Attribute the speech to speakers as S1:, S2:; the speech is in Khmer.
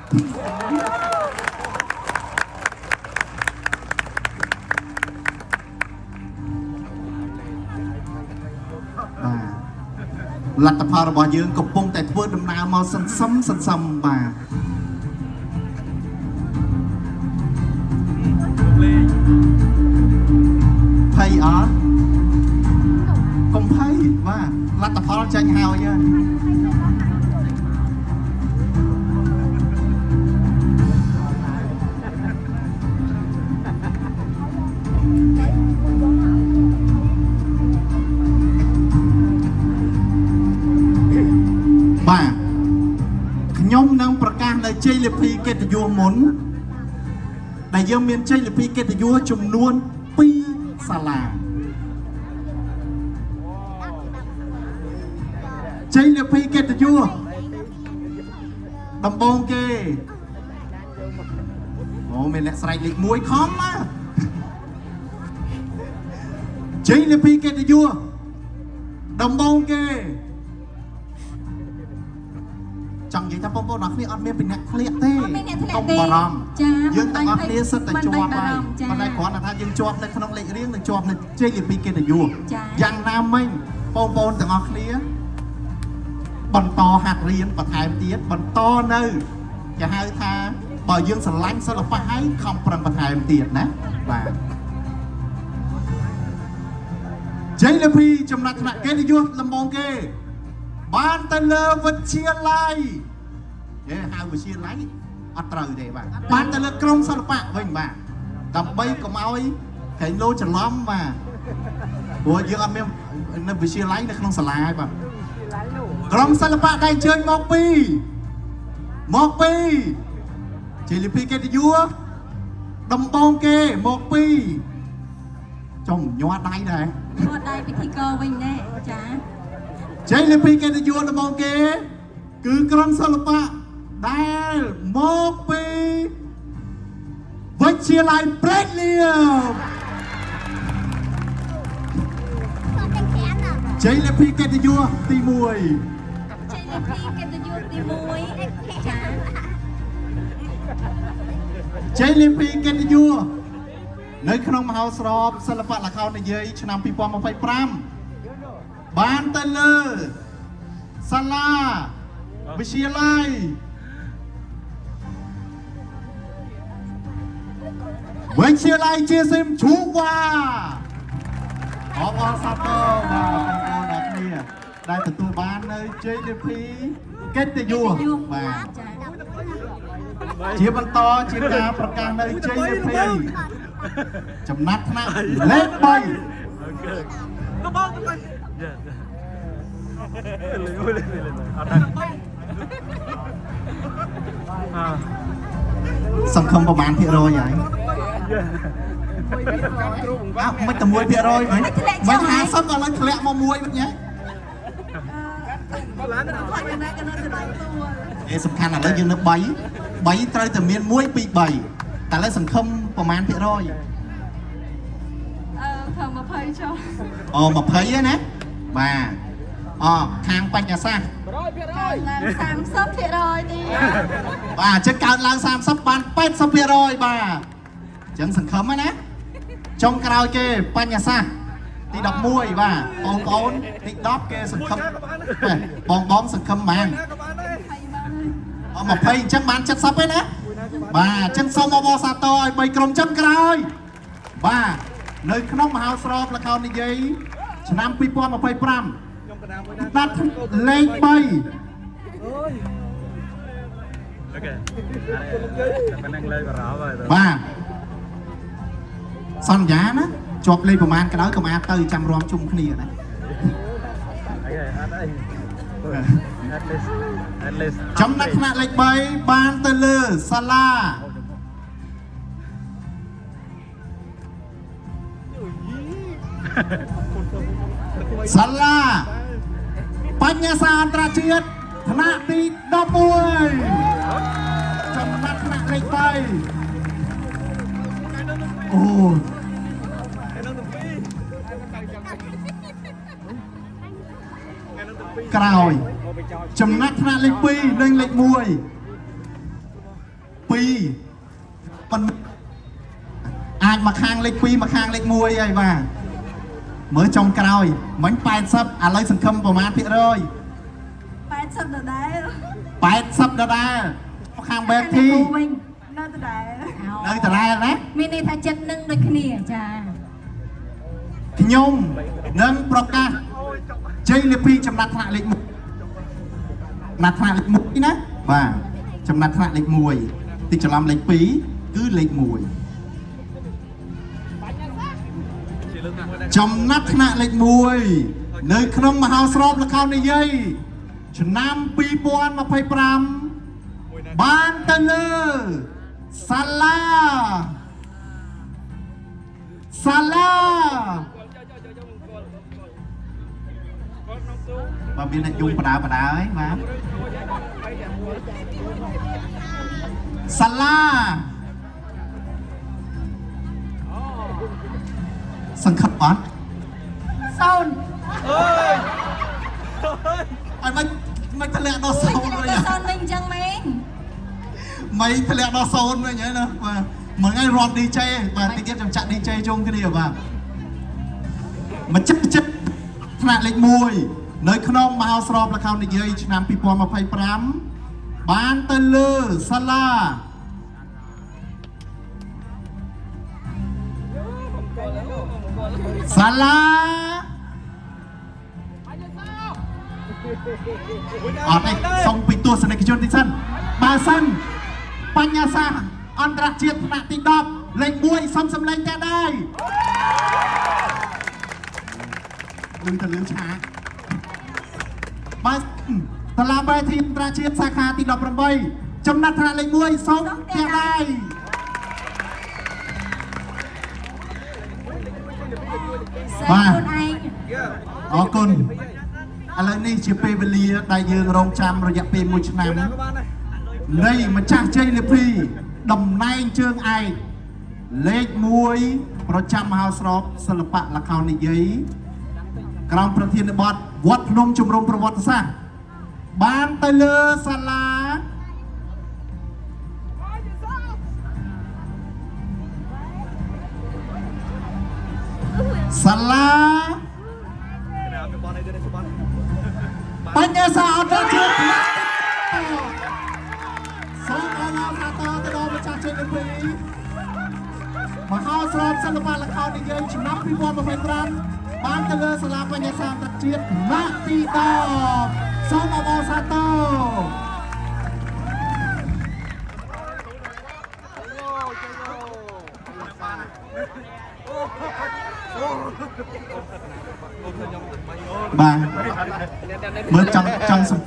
S1: បាទលទ្ធផលរបស់យើងកំពុងតែធ្វើដំណើរមកសន្សំសន្សំបាទភ័យអត់កុំភ័យបាទលទ្ធផលចេញហើយហើយបាទខ្ញុំនឹងប្រកាសនៅជ័យលាភីកិត្តិយសមុនដែលយើងមានជ័យលាភីកិត្តិយសចំនួន2សាលាជ័យលាភីកិត្តិយសដំបងគេអូមានអ្នកស្រែកលេខ1ខំណាជ័យលាភីកិត្តិយសដំបងគេ ចង់និយាយថាបងប្អូនអរគ្នាអត់មានពីអ្នកធ្លាក់ទេ
S2: អត់មានអ្នកធ្លាក់
S1: កុំ
S2: ទេ
S1: បារម្ភ
S2: ចា
S1: យើងទាំងអស់គ្នាសិតតែជាប់
S2: មិន
S1: ហើយ
S2: បារម្ភចា
S1: ប៉ុន្តែគ្រាន់តែថាយើងជាប់នៅក្នុងលេខរៀងនិងជាប់នៅជ័យលាភីកិត្តិយស
S2: ចា
S1: យ៉ាងណាមិញបងប្អូនទាំងអស់គ្នាបន្តហាត់រៀនបន្ថែមទៀតបន្តនៅគេហៅថាបើយើងស្រឡាញ់សិល្បៈហើយខំប្រឹងបន្ថែមទៀតណាបាទជ័យលាភីចំណាត់ថ្នាក់កិត្តិយសដំបូងគេ បានទៅលើវិទ្យាល័យហេហៅវិទ្យាល័យអត់ត្រូវទេបាទបានទៅលើក្រុមសិល្បៈវិញបាទដើម្បីកុំឲ្យក្រែងលោច្រឡំបាទព្រោះយើងអត់មាននៅវិទ្យាល័យនៅក្នុងសាលាហើយបាទក្រុមសិល្បៈដែលអញ្ជើញមកពីមកពីជ័យលាភីកិត្តិយសដំបងគេមកពីចុំញ័រដៃដែរ
S2: មកដៃពិធីករវិញណែចា
S1: ជ័យលាភីកិត្តិយសរបស់គេ គឺក្រុមសិល្បៈដែលមកពីវិទ្យាល័យព្រែកលៀបជ័យលាភីកិត្តិយសទី1
S2: ជ័យលាភីកិត្តិយសទី1ចា
S1: ជ័យលាភីកិត្តិយសនៅក្នុងមហោស្រពសិល្បៈល្ខោននិយាយឆ្នាំ2025បានទៅលើសាលាវិទ្យាល័យ វិទ្យាល័យជាស៊ីមឈូវ៉ាអបអរសាទរបាទបងប្អូនអ្នកគ្នាដែលទទួលបាននៅជ័យលាភីកិត្តិយសបាទ
S2: ចា
S1: ជាបន្តជាការប្រកាសនៅជ័យលាភីចំណាត់ថ្នាក់លេខ3
S3: លបងទៅលេងលេងលេងអត់ដែរអើ
S1: សង្ឃឹមប្រហែលភាគរយហើយអើមិនតែ1%វិញមិន50ក៏ឡើងធ្លាក់មក1វិញហ៎អេសំខាន់ឥឡូវយើងនៅ3 3ត្រូវតែមាន1 2 3តែឥឡូវសង្ឃឹមប្រហែលភាគរយ
S2: អឺខំ20ចុះ
S1: អូ20ហ្នឹងណាបាទអូខាងបញ្ញាសាស្ត្រ
S2: ឡើង30%ទៀត
S1: បាទអញ្ចឹងកើតឡើង30បាន80%បាទអញ្ចឹងសង្ឃឹមហ្នឹងណាចុងក្រោយគេបញ្ញាសាស្ត្រទី11បាទបងប្អូនទី10គេសង្ឃឹមបងបងសង្ឃឹមប៉ុន្មាន
S3: ក៏បានដែរ
S1: អ20អញ្ចឹងបាន70ឯណាបាទអញ្ចឹងសូមអបអរសាទរឲ្យ3ក្រុមចុងក្រោយបាទនៅក្នុងមហោស្រពល្ខោននិយាយឆ្នាំ2025
S3: ខ្ញុំកណ្ដាលមួយណា
S1: ដាត់លេខ3
S3: អូខេតែប៉ុណ្ណឹងលេខបារម្ភហើយ
S1: បាទសន្យាណាជាប់លេខប្រមាណក៏ដោយកុំអាចទៅចាំរំជុំគ្នាណា
S3: អូខេអត់អី at least at least
S1: ចំណាត់ថ្នាក់លេខ3បានទៅលើសាលាសាលាបញ្ញាសាអន្តរជាតិថ្នាក់ទី11ចំណាត់ថ្នាក់លេខ3អូក្រោយ ចំណាត់ថ្នាក់លេខ2និងលេខ1 2ប៉ុន្អាចមកខាងលេខ2មកខាងលេខ1ហើយបាទមើលចុងក្រោយមិញ80ឥឡូវសង្ឃឹមប្រមាណភាគរយ
S2: 80ដដែល
S1: 80ដដែលមកខាងបែបធី
S2: វិញនៅដដែល
S1: នៅដដែលណា
S2: មានន័យថាចិត្តនឹងដូចគ្នាចា
S1: ខ្ញុំនឹងប្រកាសជ័យលាភីចំណាត់ថ្នាក់លេខ1ចំណាត់ថ្នាក់លេខ1ណាបាទចំណាត់ថ្នាក់លេខ1ទីច្រឡំលេខ2គឺលេខ1ចំណាត់ថ្នាក់លេខ1នៅក្នុងមហោស្រពល្ខោននិយាយឆ្នាំ2025បានទៅលើសាឡាសាឡា បើមានអ្នកយំបដាបដាហើយបាទសាឡាសង្ឃឹមអត់
S2: សូន្យ
S1: អត់មិនមិនធ្លាក់ដល់សូន្យវិញ
S2: សូន្យវិញអញ្ចឹងមែន
S1: មិនធ្លាក់ដល់សូន្យវិញហើយណាបាទមួយថ្ងៃរាប់ DJ បាទតិចទៀតខ្ញុំចាក់ DJ ជុំគ្នាបាទមកចិត្តចិត្តថ្នាក់លេខ1នៅក្នុងមហោស្រពល្ខោននិយាយឆ្នាំ2025បានទៅលើសាឡា សាឡាអត់ទេសុំពីទស្សនិកជនតិចសិនបើសិនបញ្ញាសាស្ត្រអន្តរជាតិថ្នាក់ទី10លេខ1សុំសម្លេងតែដែរលឺទៅលឺឆាកបើសាលាបែធីអន្តរជាតិសាខាទី18ចំណាត់ថ្នាក់លេខ1សុំតែដែរ
S2: សើខ្លួនឯង
S1: អរគុណឥឡូវនេះជាពេលវេលាដែលយើងរងចាំរយៈពេល1ឆ្នាំនៃម្ចាស់ជ័យលាភីតំណែងជើងឯកលេខ1ប្រចាំមហោស្រពសិល្បៈល្ខោននិយាយក្រោមប្រធានបទវត្តភ្នំជំរំប្រវត្តិសាស្ត្របានទៅលើសាលាសាលា បញ្ញាសាអន្តរជាតិសូមអរសាទរទៅដល់ម្ចាស់ជ័យលាភីមហោស្រពសិល្បៈល្ខោននិយាយឆ្នាំ2025បានទៅលើសាលាបញ្ញាសាអន្តរជាតិថ្នាក់ទី10សូមអបអរសាទរបាទមើលចង់ចង់សម្ភា